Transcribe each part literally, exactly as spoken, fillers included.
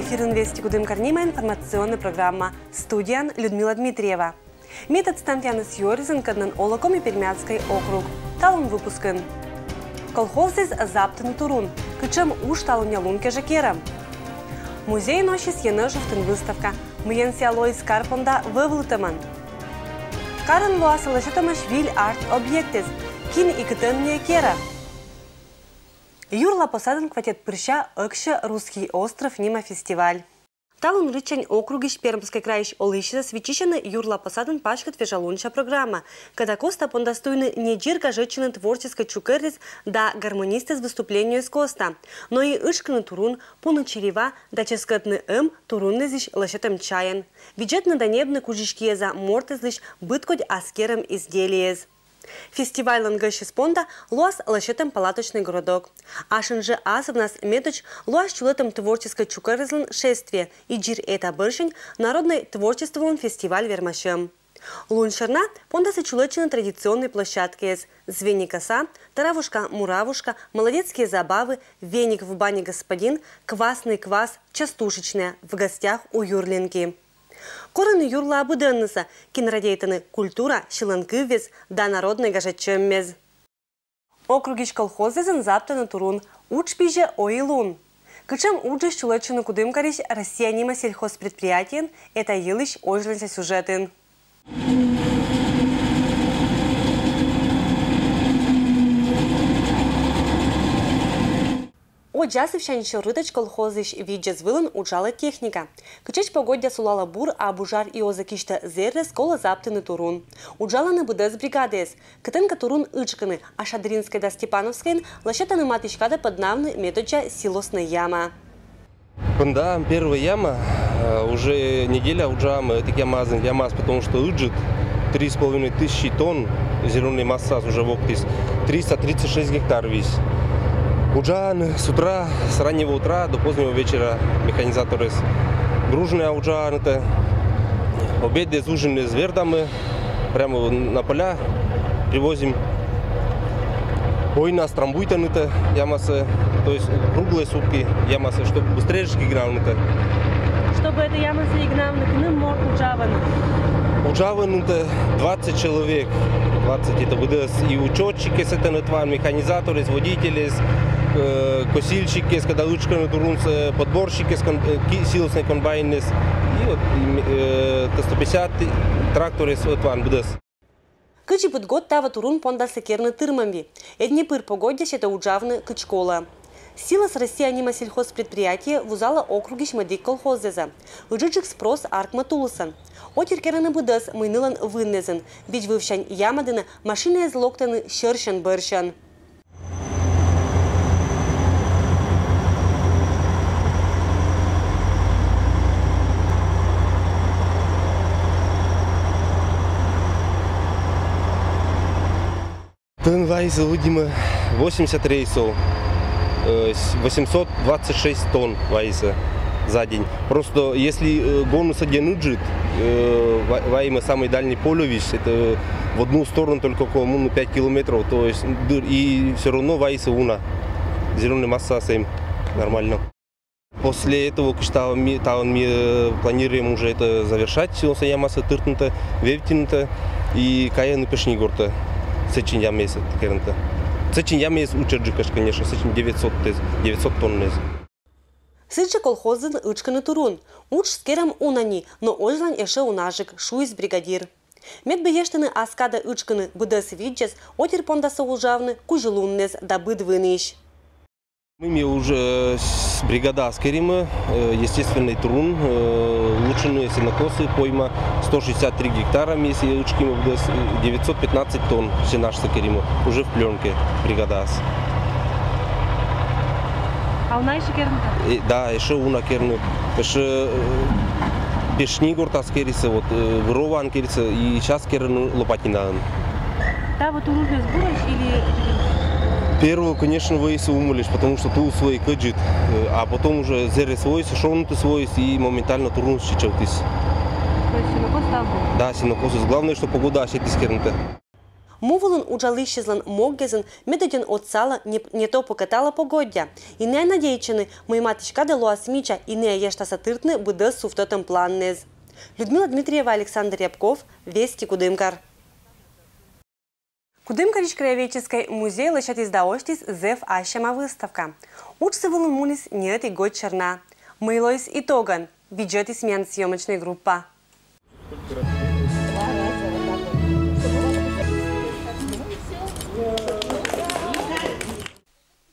Эфирын «Вести Кудымкар» нима информационный программа. Студияын Людмила Дмитриева. Мед ӧд стамтоянӧс юӧрзін, кӧднӧн олӧ Коми-Пермяцкӧй округ. Талун выпускын. Колхозъясӧс заптӧны турун. Кутшӧм удж талунъя лун кежӧ керӧм? Музейын оссис енэжовтін выставка. Мыйӧн сійӧ лоис кар понда вӧвлытӧмӧн? Карын лоас лӧсьӧдӧмаӧсь виль арт-объектъяс. Кин и кытӧн нин керӧ? Юрла посадын квартет пырся «Ӧкся Русский остров» нима фестиваль. Талун рытсянь округысь, Пермскӧй крайысь олысьясӧс виччысьӧны юрла посадын паськыд вежалунся программа, кӧда костӧ пондас туйны недир гажӧдчыны творческӧй чукӧръяс да гармонистъяс выступлениеяс костӧ, но и ытшкыны турун, пуны чери ва да чӧскӧдны ӧм туруннас лӧсьӧдӧм чайӧн, видзӧдны да ньӧбны кузь киас мортыслысь быдкодь аскерӧм изделиеяс. Фестивальлӧн гӧсьтъяс понда лоас лӧсьӧдтӧм палаточнӧй городок. А шынжӧ асывнас медодз лоас чулӧйтӧм творческӧй чукӧръяслӧн шествие и дзир эта бӧрсянь народнӧй творчестволӧн фестиваль вермасьӧм. Лунсерна пондасны чулӧйтчыны традиционнӧй площадкаяс: «Звени коса», «Таравушка-муравушка», «Молодецкие забавы», «Веник в бане, господин», «Квасный квас», «Частушечная», «В гостях у Юрленьки». Корӧны юрлаӧ быдӧннысӧ, кин радейтӧны культура, сьылан кывъяс да народнӧй гажӧдчӧмъяс. Округысь колхозъясын заптӧны турун. Удж пизьӧ ойи лун. Кутшӧм уджыс чулӧйтчӧны Кудымкарысь «Россия» нима сельхозпредприятиеын, эта йылысь озьланьса сюжетын. Одз асывсянь сёр рытӧдз колхозысь видзӧс вылын уджалӧ техника. Кытчӧдз погоддя сулалӧ бур, а бужар и озӧ кисьтӧ зэррӧс, колӧ заптыны турун. Уджалӧны быдӧс бригадаяс. Кытӧнкӧ турун ытшкӧны. А Шадринскӧй да Степановскӧйын лӧсьӧдтӧны матысь кадӧ пӧднавны медоддза силоснӧй яма. Пӧднаам первой яма, э, уже неделя уджаам этӧк ямаӧн, ямаыс, потому что ыджыд, три с половиной тысячи тонн зелёной массаыс уже воктіс, триста тридцать шесть гектар вис. Уджаам с утра, с раннего утра до позднего вечера механизаторъяс. Гружнӧя уджаам, это обедъяс, ужинъяс вердам, прямо на поля привозим. Ойнас трамбуйтам нин ямасӧ, то есть круглые сутки ямасӧ, чтобы быстрее гнам нин. Чтобы эта ямасӧ гнам нин, кыным морт уджавны? Уджавны нин двадцать человек. Двадцать это быдӧс. И учётчикъяс, это нин, ӧтван механизаторъяс, водительяс, э, косильщикъяс, когда ытшкӧны турунсӧ, подборщикъяс, кон-, э, ки-, силоснӧй комбайнъяс. И вот, и, э, Т сто пятьдесят тракторъяс, ӧтван быдӧс. Кыдзи быд год таво турун пондасӧ керны тырмӧм ви. Ӧд нин пыр погоддя сетӧ уджавны кыдз колӧ. «Силос Россия» нима сельхозпредприятие вузалӧ округысь мӧдик колхозъясӧ. Ыджыдджык спрос артмӧ тулысӧн. Отир керӧны быдӧс, мый нылӧн выннас. Видз вывсянь яма дінӧ машинаяс локтӧны сьӧрсьӧн-бӧрсьӧн. Тан вайисӧ, видимо, восемьдесят рейсов, э, с-, восемьсот двадцать шесть тонн вайисӧ за день. Просто если, э, гоныс ӧдйӧ ыджыд, э, ва-, вайимӧ самый дальний поле вылысь, это в одну сторону только около, ну, пять километров, то есть дыр, и всё равно вайисӧ уна. Зелёная масса, всё нормально. После этого, кыдз талун ми, талун ми, э, планируем уже это завершать, силоснӧй ямасӧ тыртны, вевттьыны, и кайны Пешнигортӧ, сэтшӧм ямаӧс керны. Сэтшӧм ямаыс ичӧтджыкӧсь, конечно, сэтшӧм девятьсот, девятьсот тонн. Сідзжӧ колхозын ытшкыны турун. Уджыс керӧм уна ни, но озьлань ещӧ унажык, шуис бригадир. Мед бы эштыны ас кадӧ ытшкыны быдӧс видзьяс, отир пондасӧ уджавны кузь луннас да быд выныс. Ми уже с-, бригадаыс керим, э, естественнӧй турун, э, улучшенные сенокосы, пойма, сто шестьдесят три гектара ми сійӧ ытшким, э, девятьсот пятнадцать тонн сенажсӧ керим, уже в плёнке бригадаыс. А уна ещӧ керны? Э, да, ещӧ уна керны. Ещӧ, э, Пешнигортас керисӧ, вот, э, Выроваын керисӧ, и сейчас керны Лопатинаын. Таво туруныс бурӧсь или? Первой, конечно, вӧйис умылысь, потому что тулыс вӧйыс ыджыд, э, а потом уже зэррӧ вӧйис, шонтыс вӧйис и моментально туруныс сетчӧмтіс. То есть сенокос став? Да, сенокосыс. Главное, что погода сетіс керны. Му вылын уджалысьӧзлӧн моггезын медодьӧн отсалӧ, не, не то пӧкӧталӧ погоддя. И найӧ надейтчӧны, мый матыстчӧ кадӧ лоас мича, и найӧ ещӧ тасӧ тыртны быдӧс сувтӧдӧм планнэз. Людмила Дмитриева, Александр Рябков, «Вести Кудымкар». Кудымкарысь краеведческӧй музей лӧсьӧдіс да осьтіс зэв ассьӧма выставка. Уджсӧ вылын муніс ньӧти гӧть сёрна. Мый лоис итогӧн, видзӧдіс миян съёмочнӧй группа.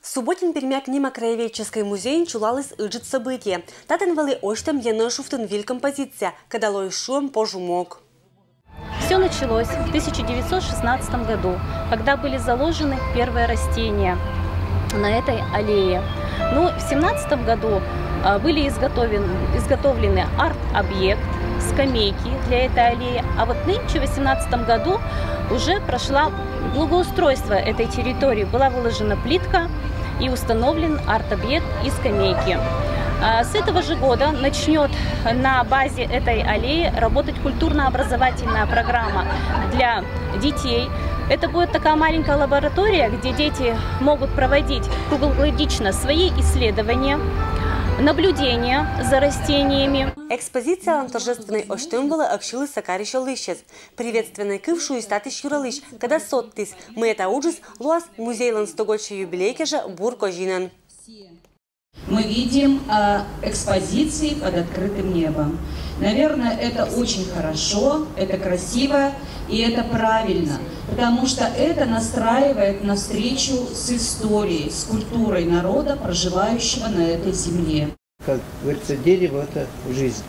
Субботин-Пермяк нима краеведческӧй музейын чулаліс ыджыд событие. Татӧн вӧлі осьтӧм енэжъя шуфтын виль композиция, кӧдъяс лоис шуӧм «Пожу мог». Все началось в тысяча девятьсот шестнадцатом году, когда были заложены первые растения на этой аллее. Ну, в семнадцатом году а, были изготовлены, изготовлены арт-объект, скамейки для этой аллеи. А вот нынче, в восемнадцатом году, уже прошла благоустройство этой территории. Была выложена плитка и установлен арт-объект и скамейки. А, с этого же года начнет на базе этой аллеи работать культурно-образовательная программа для детей. Это будет такая маленькая лаборатория, где дети могут проводить круглогодично свои исследования, наблюдения за растениями. Экспозициялӧн торжественнӧй осьтӧм вылӧ ӧксьыліс Сакарысь олысьӧс. Приветственнӧй кыв шуис татысь юралысь, кӧдъяс содтіс, мый эта уджыс лоас музейлӧн стогоддьсӧ юбилей кежӧ бур козинӧн. Мы видим э, экспозиции под открытым небом. Наверное, это очень хорошо, это красиво и это правильно, потому что это настраивает на встречу с историей, с культурой народа, проживающего на этой земле. Как говорится, дерево — это жизнь.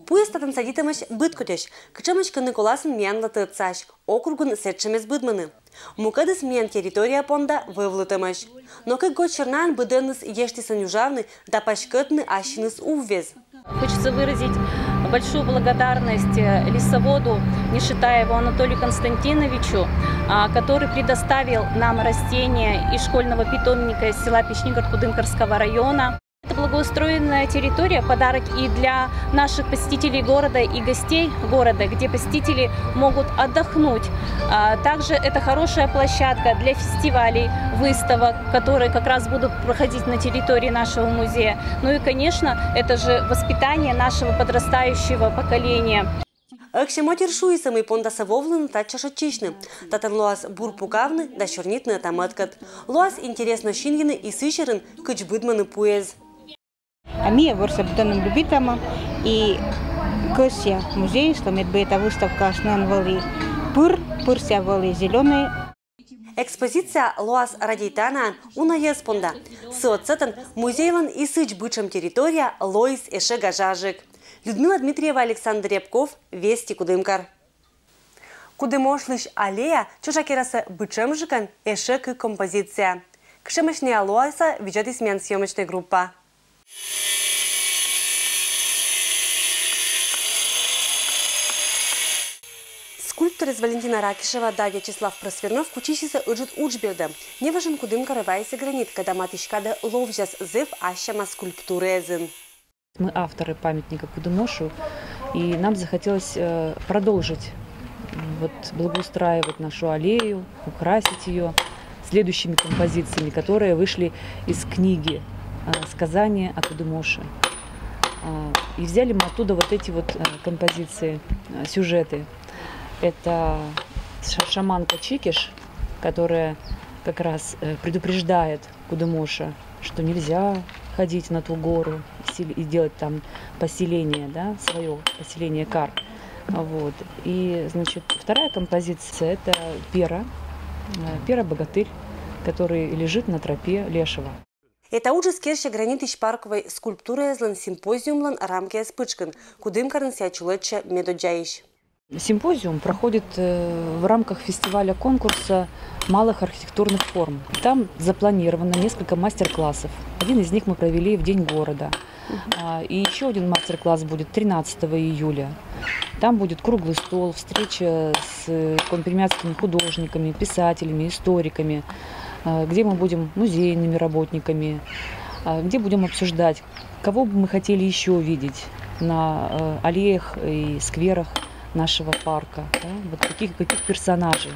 Пуэз татӧн садитӧмӧсь быдкодьӧсь, кутшӧмӧсь кӧні коласын миянлы тӧдсаӧсь, округын сэтшӧмӧс быдмӧны. Мукӧдыс миян территория понда вӧвлытӧмӧсь. Но кык гӧть сёрнаӧн быдӧнныс ештісӧ нюжавны да паськӧдны ассьыныс уввез. Хочется выразить большую благодарность э, лесоводу Нешитаеву Анатолию Константиновичу, а, который предоставил нам растения из школьного питомника из села Печнигород Кудымкарского района. Это благоустроенная территория, подарок и для наших посетителей города, и гостей города, где посетители могут отдохнуть. А также это хорошая площадка для фестивалей, выставок, которые как раз будут проходить на территории нашего музея. Ну и, конечно, это же воспитание нашего подрастающего поколения. Ӧкся мотир шуисӧ, мый пондасӧ вӧвлыны татчӧ шойччысьны. Татӧн лоас бур пукавны да сёрнитны ӧта-мӧдкӧд. Лоас интереснӧ синйыны и сы сьӧрын, кыдз быдмӧны пуэз. А ми ворсӧ быдӧнным любитам и кӧсъям музейыслы, мед бы эта выставка основнӧн вӧлі пыр, пыр сійӧ вӧлі зелёнӧй. Экспозиция лоас радейтанаӧн уна йӧз понда. Сы отсӧгӧн музейлӧн и сідз бытшӧм территория лоис эшӧ гажаджык. Людмила Дмитриева, Александр Рябков, «Вести Кудымкар». Кудымошлысь аллея чужа керасӧ бытшӧмджыкӧн эшӧ кык композиция. Кутшӧмӧсь найӧ лоасӧ, видзӧдіс миян съёмочнӧй группа. Скульпторъяс Валентина Ракишева да Вячеслав Просвернов кутчысисӧ ыджыд удж бердӧ. Неважӧн Кудымкарӧ вайисӧ гранит, кӧдӧ матысь кадӧ ловзяс зэв ассьӧма скульптураэзын. Мы авторы памятника Кудымошу, и нам захотелось э, продолжить, вот, благоустраивать нашу аллею, украсить ее следующими композициями, которые вышли из книги э, «Сказание о Кудымоше». Э, И взяли мы оттуда вот эти вот э, композиции, э, сюжеты. Это ша- шаманка Чикиш, которая как раз э, предупреждает Кудымоша, что нельзя ходить на ту гору и сел- и делать там поселение, да, свое поселение Кар. Вот. И, значит, вторая композиция — это Пера, э, Пера-богатырь, который лежит на тропе Лешего. Эта уджыс керсьӧ гранитысь парковӧй скульптураэзлӧн симпозиумлӧн рамкаяс пытшкын, Кудымкарын сійӧ чулӧдчӧ медоддзаысь. Симпозиум проходит э, в рамках фестиваля-конкурса малых архитектурных форм. Там запланировано несколько мастер-классов. Один из них мы провели в День города. А, И еще один мастер-класс будет тринадцатого июля. Там будет круглый стол, встреча с э, кундымскими художниками, писателями, историками, э, где мы будем музейными работниками, э, где будем обсуждать, кого бы мы хотели еще увидеть на э, аллеях и скверах нашего парка, да, вот каких, каких персонажей.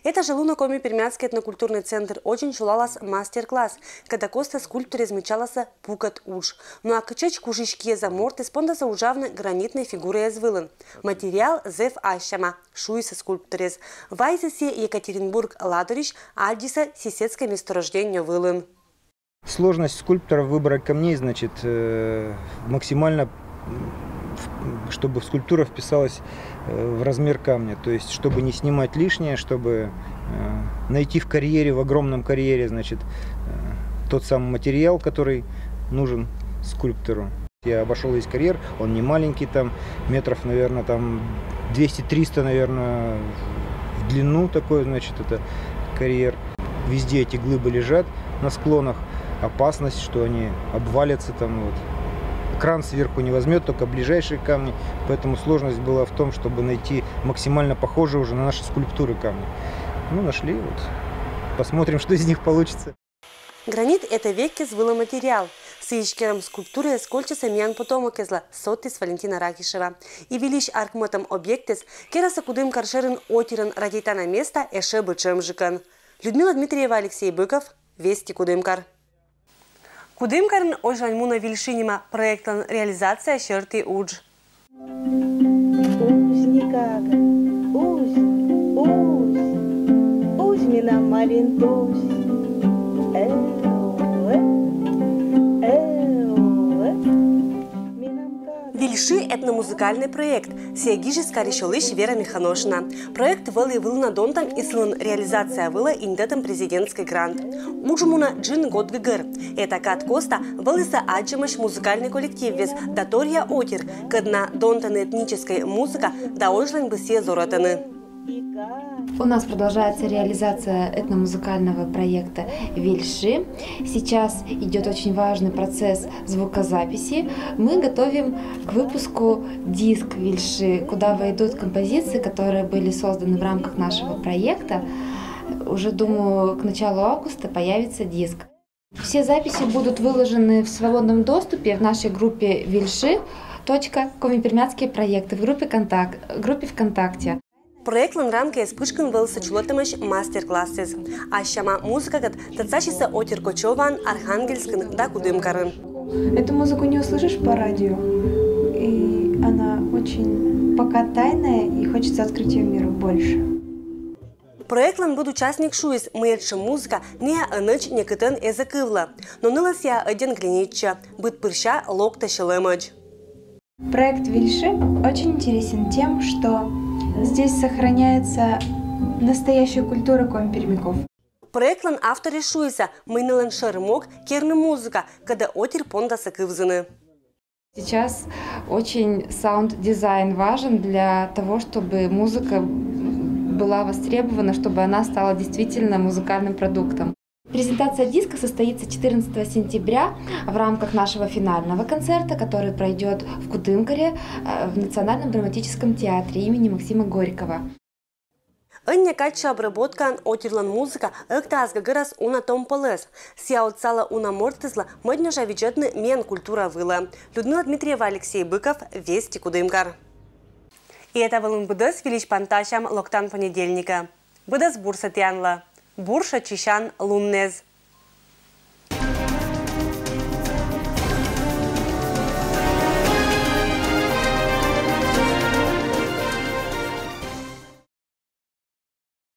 Этажы лунӧ Коми-Пермяцкӧй этнокультурнӧй центр водзын сулалас мастер-класс, кӧда костас скульпторез мыччалас пукӧд удж. Но а кытчӧдз кужысь киӧза мортыс пондас уджавны гранитнӧй фигураӧс вылын. Материал зэв ассяма, шуис скульпторыс. Вайис сійӧ Екатеринбург ладорысь, аддзис сисӧдскӧй месторождение вылын. Сложность скульптора в выборе камней, значит, э, максимально, м, в- чтобы скульптура вписалась э, в размер камня, то есть чтобы не снимать лишнее, чтобы э, найти в карьере, в огромном карьере, значит, э, тот самый материал, который нужен скульптору. Я обошел весь карьер, он не маленький, там метров, наверное, там двести-триста, наверное, в длину такой, значит, это карьер. Везде эти глыбы лежат на склонах, опасность, что они обвалятся там вот. Кран сверху не возьмет, только ближайшие камни, поэтому сложность была в том, чтобы найти максимально похожие уже на наши скульптуры камни. Ну, нашли, вот. Посмотрим, что из них получится. Гранит — это веккис вылӧ материал. Сыысь керӧм скульптураыс кольччасӧ миян потомокъяслы, содтіс Валентина Ракишева. И Вильысь аркмӧтӧм объектыс керас Кудымкар шӧрын отерын радейтана места ещӧ бытшӧмджыкӧн. Людмила Дмитриева, Алексей Быков, «Вести Кудымкар». Кудымкарын «Озьлань мунӧ Вильшы» нима проектлӧн реализация сьӧрті удж. Уз никага, уз, уз, уз менам малин тусь. Эу, э, эу, э. Менам кага. «Вильшы» — этномузыкальнӧй проект. Сійӧ гижис Карысь Ёлысь Вера Миханошина. Проект вӧлі вылына донтӧм и сылӧн реализация вылӧ индӧдтӧм президентскӧй грант. Удж мунӧ джын год гӧгӧр. Этакад коста вӧлісӧ аддзӧмаӧсь музыкальнӧй коллективвис да торъя отир, кӧдна донтӧны этническӧй музыка да озьлань быттьӧ зорӧтӧны. У нас продолжается реализация этномузыкального проекта «Вильшы». Сейчас идет очень важный процесс звукозаписи. Мы готовим к выпуску диск «Вильшы», куда войдут композиции, которые были созданы в рамках нашего проекта. Уже, думаю, к началу августа появится диск. Все записи будут выложены в свободном доступе в нашей группе «Вильшы», точка, «Коми-пермяцкие проекты» в группе, контакт, группе ВКонтакте. Проектлӧн рамкаыс пытшкын вӧлсӧ чулӧтӧмаӧсь мастер-классыс. Ассяма музыкакӧд тӧдсасисӧ отир кочӧ воӧн Архангельскын да Кудымкарын. Эту музыку не услышишь по радио, и она очень пока тайная, и хочется открыть ее миру больше. Проектлӧн быд участник шуис, мый этшӧм музыка нӧ ӧнӧдз некытӧн эз кывлы. Но нылыс ӧдйӧн гренитчӧ, быд пырся локтӧ сьӧлӧмӧдз. Проект «Вильшы» очень интересен тем, что здесь сохраняется настоящая культура коми-пермяков. Проектлӧн авторыс шуис, мый нылӧн шӧр мог — керны музыка, кӧдӧ отир пондас кывзыны. Сейчас очень саунд-дизайн важен для того, чтобы музыка была востребована, чтобы она стала действительно музыкальным продуктом. Презентация диска состоится четырнадцатого сентября в рамках нашего финального концерта, который пройдет в Кудымкаре, э, в Национальном драматическом театре имени Максима Горького. Ӧнія кадси обработкаӧн отирлӧн музыка ӧктаас гӧгӧрас уна том пӧлӧс. Сійӧ отсалӧ уна мортыслы мӧднажа видзӧдны миян культура вылӧ. Людмила Дмитриева, Алексей Быков, «Вести Кудымкар». И этавылын быдӧс. Вильысь пантасям локтан понедельникӧ. Быдӧс бурсӧ тіянлы. Бур шойччысян луннэз.